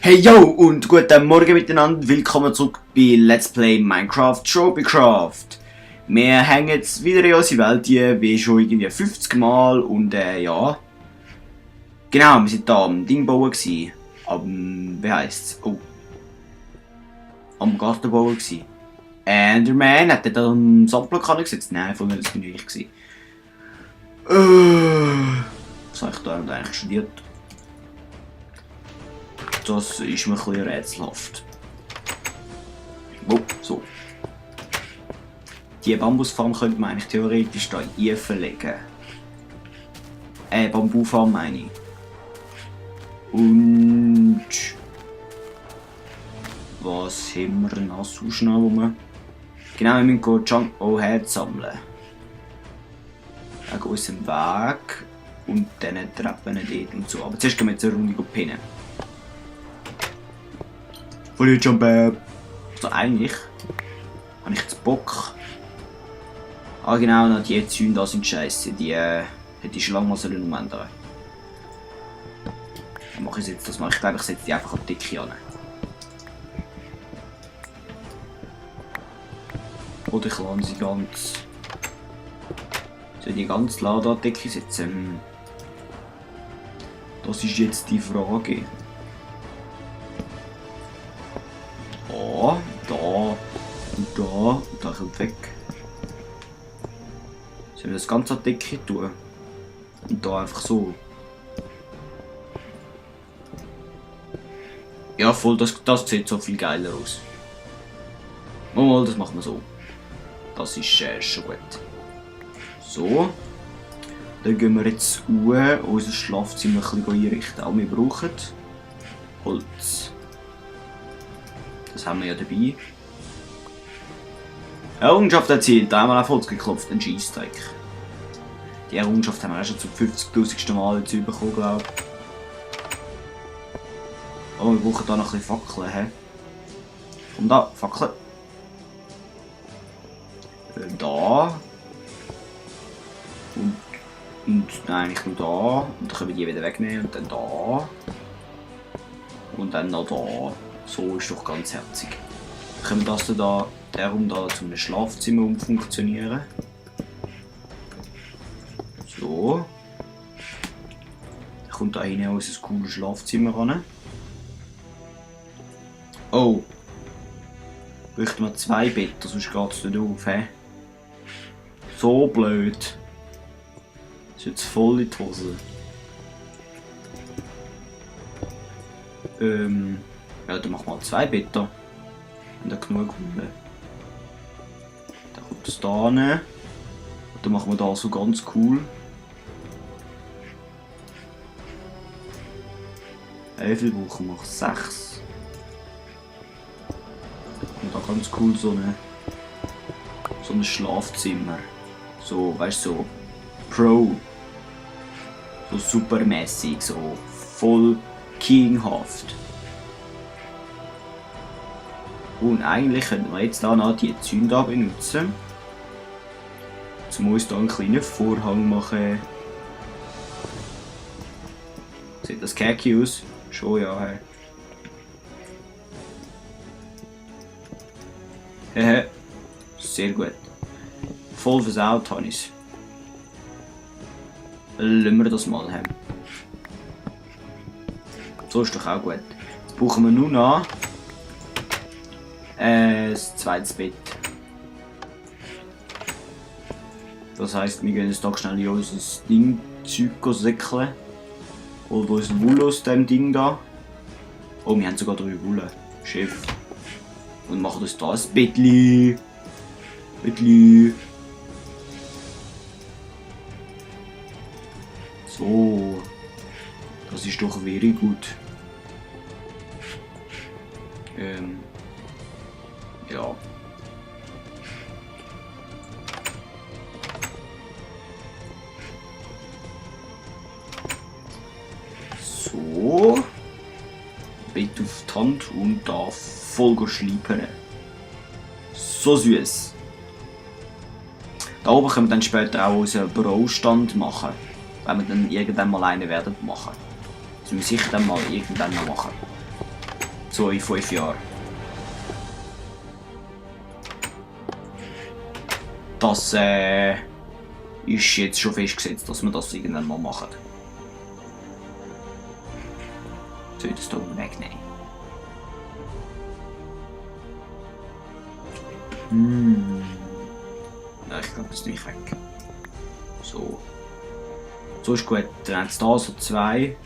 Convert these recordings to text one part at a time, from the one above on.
Hey yo und guten Morgen miteinander, willkommen zurück bei Let's Play Minecraft Tropycraft. Wir hängen jetzt wieder in unsere Welt hier, wie schon irgendwie 50 Mal und ja. Genau, wir sind da am Ding bauen gsi. Wie heisst's? Oh. Am Garten bauen gsi. Enderman, hat der da einen Sandblock gesetzt? Nein, von mir das bin ich gsi. Was habe ich da eigentlich studiert? Das ist mir ein bisschen rätselhaft. Oh, so. Die Bambusfarm könnte man eigentlich theoretisch da einverlegen. Bambufarm meine ich. Und... was haben wir noch so schnell rum? Genau, wir müssen Junk Head sammeln. Wegen unserem Weg und diesen Treppen dort und so. Aber zuerst gehen wir jetzt eine Runde pinnen. Voll jetzt schon also eigentlich habe ich jetzt Bock. Ah genau, noch die Zäune da sind scheiße, die hätte ich schon lange mal umändern. Dann mache ich jetzt, das mache ich glaube ich setze die einfach an die Decke an. Oder ich lasse sie ganz. Soll die ganz laut an die Decke setzen? Das ist jetzt die Frage. Da und da kommt weg. Sollen wir das Ganze an die Decke tun? Und da einfach so. Ja voll, das sieht so viel geiler aus. Mal, das machen wir so. Das ist schon gut. So. Dann gehen wir jetzt unser Schlafzimmer ein bisschen einrichten. Auch wir brauchen Holz. Das haben wir ja dabei. Errungenschaft erzielt, einmal auf Holz geklopft, ein Scheissdreck. Die Errungenschaft haben wir auch schon zum 50.000. Mal jetzt bekommen, glaube ich. Oh, wir brauchen da noch ein bisschen Fackeln, hä? Komm da, Fackeln. Da. Und nein, eigentlich nur da. Und dann können wir die wieder wegnehmen und dann da. Und dann noch da. So ist doch ganz herzig. Dann können wir das da, darum da zu einem Schlafzimmer umfunktionieren. So. Dann kommt da hinten unser cooles Schlafzimmer ran. Oh. Bräuchten wir 2 Betten, sonst geht es nicht auf. He? So blöd. Das ist jetzt voll in die Hose. Ja, dann machen wir 2 Betten. Und dann genug Hunde. Dann kommt das da hin. Und dann machen wir da so ganz cool. Wie viel brauchen wir? 6. Und da ganz cool so ein Schlafzimmer. So, weißt du, so Pro. So supermäßig, so voll kinghaft. Und eigentlich könnten wir jetzt da noch die Zäune da benutzen. Um uns hier einen kleinen Vorhang machen. Sieht das kacki aus? Schon ja. Hey. Hehe. Sehr gut. Voll versaut habe ich es. Lassen wir das mal haben. So ist doch auch gut. Jetzt brauchen wir nur noch das zweites Bett. Das heisst, wir gehen jetzt hier schnell in unser Zeug säckeln. Oder unsere Wolle aus dem Ding da. Oh, wir haben sogar 3 Wolle. Chef. Und machen uns da ein Bettli. So. Das ist doch very gut. Ja. So. Bett auf die Hand und da voll schleipern. So süß. Da oben können wir dann später auch unseren Bürostand machen. Wenn wir dann irgendwann mal einen werden machen. Das müssen wir sicher dann mal irgendwann noch machen. So in 5 Jahren. Das ist jetzt schon festgesetzt, dass wir das irgendwann mal machen. Soll ich das hier wegnehmen? Ja, ich glaube, das nehme ich weg. So. So ist gut. Dann haben sie da so 2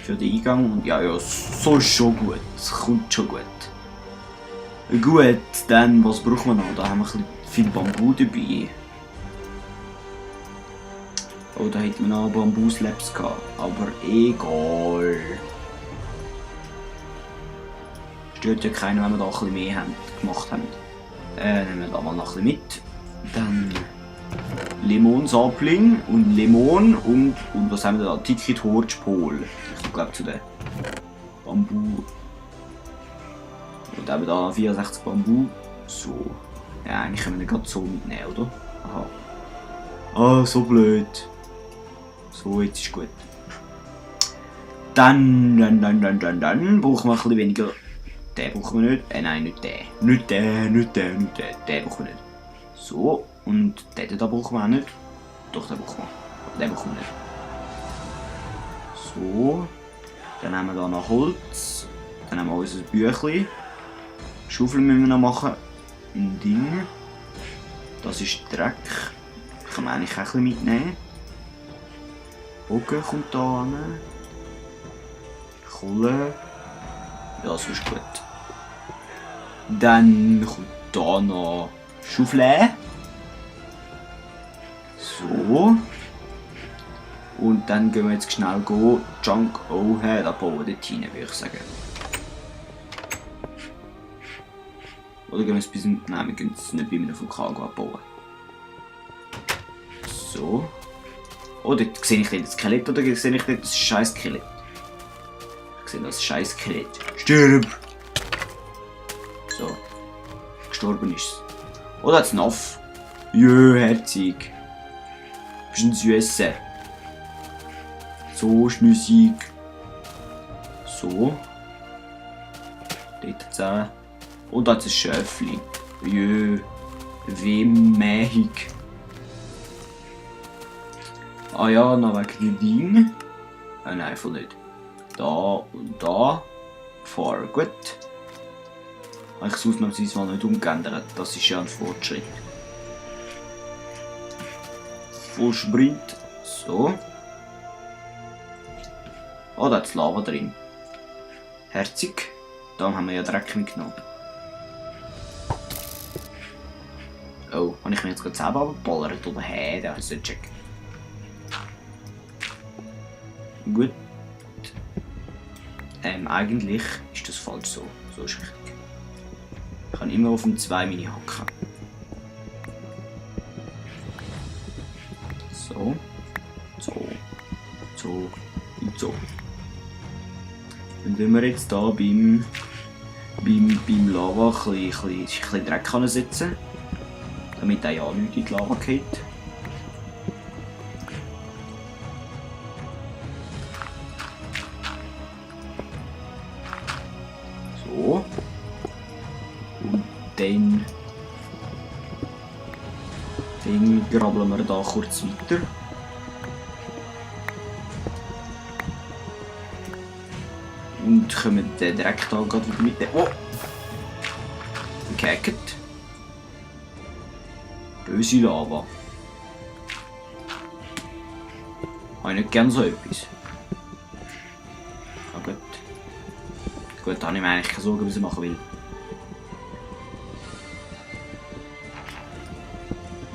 für den Eingang. Und ja, so ist schon gut. Es kommt schon gut. Gut, dann was brauchen wir noch? Da haben wir ein bisschen viel Bambu dabei. Oh, da hätten wir noch Bambu-Slabs gehabt. Aber egal. Stört ja keiner, wenn wir da ein bisschen mehr gemacht haben. Nehmen wir da mal noch ein bisschen mit. Dann Lemon-Sapling und Lemon und was haben wir da? Tiki Torch Pole. Ich glaube zu den Bambu. Und eben da 64 Bambu. So. Ja, eigentlich können wir den gerade so mitnehmen, oder? Aha. Ah, so blöd. So, jetzt ist gut. Dann brauchen wir ein bisschen weniger. Den brauchen wir nicht. Nein, nicht den. Nicht den. Den brauchen wir nicht. So, und den da brauchen wir auch nicht. Doch, den brauchen wir. Den brauchen wir nicht. So. Dann haben wir da noch Holz. Dann haben wir unser Büchlein. Schaufel müssen wir noch machen. Ein Ding. Das ist Dreck. Kann man eigentlich auch ein bisschen mitnehmen. Bogen kommt da an. Kohle. Ja, so ist gut. Dann kommt da noch Schaufel. So. Und dann gehen wir jetzt schnell Junk abbauen dort hinein, würde ich sagen. Oder gehen wir es bis... Nein, wir gehen es nicht bei einem Vulkan abbauen. So. Oh, dort sehe ich das Skelett oder sehe ich dort das scheiß Skelett? Ich sehe das scheiß Skelett. Stirb! So. Gestorben ist es. Oh, da hat es Naff. Jö, herzig. Bist ein Süße. So, schnüssig. So. Dort hat es auch. Und da hat es ein Schöfli. Jö. Wehmähig. Ah ja, noch wegen dem Ding. Nein, einfach nicht. Da und da. Fahr gut. Habe ich es ausnahmsweise mal nicht umgeändert. Das ist ja ein Fortschritt. Vollsprint. So. Oh, da ist Lava drin. Herzig. Da haben wir ja Dreck mitgenommen. Oh, habe ich mir jetzt gerade selber abgeballert oder hä? Der ist nicht checken. Gut. Eigentlich ist das falsch so. So ist richtig. Ich kann immer auf dem 2 Mini hacken. So. So. So. Und so. Und wenn wir jetzt hier beim Lava ein bisschen Dreck setzen können, damit er ja nicht in die Lava geht. So. Und dann grabbeln wir da kurz weiter. Und kommen den direkt da gerade wieder mit. Oh! Gehackt. Böse Lava. Habe ich nicht gern so etwas. Ah, gut. Gut, da habe ich mir eigentlich keine Sorgen, was ich machen will.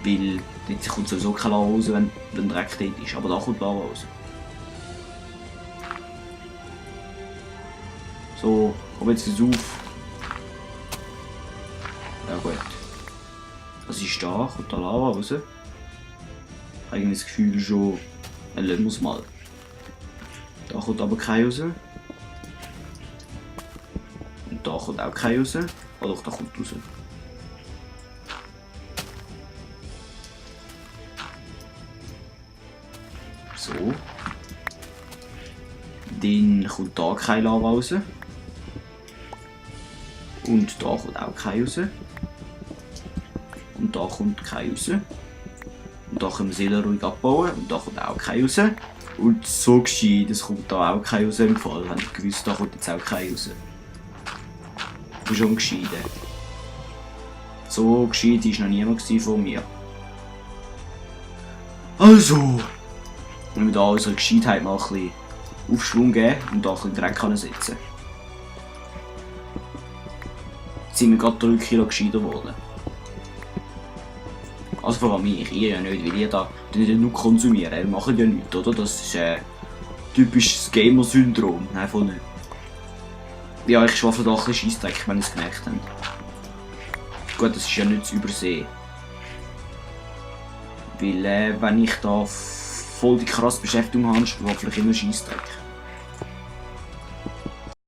Weil dort kommt sowieso keine Lava raus, wenn Dreck dort ist. Aber da kommt Lava raus. So, komm jetzt auf. Ja gut. Was ist da? Kommt da Lava raus? Ich habe irgendwie das Gefühl schon... Dann lassen wir es mal. Da kommt aber kein raus. Und da kommt auch kein raus. Oh doch, da kommt raus. So. Dann kommt da keine Lava raus. Und da kommt auch kein raus. Und da kommt kein raus. Und da können wir Seelen ruhig abbauen. Und da kommt auch kein raus. Und so gescheit, es kommt da auch kein raus im Fall. Habe ich gewusst, da kommt jetzt auch kein raus. Das ist schon gescheit. So gescheit war noch niemand von mir. Also, wenn wir da unsere Gescheitheit mal ein bisschen Aufschwung geben und da ein bisschen Dreck setzen. Jetzt sind wir gerade 3 Kilo gescheiter geworden. Also vor allem ich, ihr ja nicht, weil ihr da nur konsumieren, ihr macht ja nichts, oder? Das ist typisches Gamer-Syndrom. Nein, voll nicht. Ja, ich schwafle da ein bisschen Scheissdreck, wenn ihr es gemerkt habt. Gut, das ist ja nicht zu übersehen. Weil wenn ich da voll die krasse Beschäftigung habe, schwafle ich immer Scheissdreck.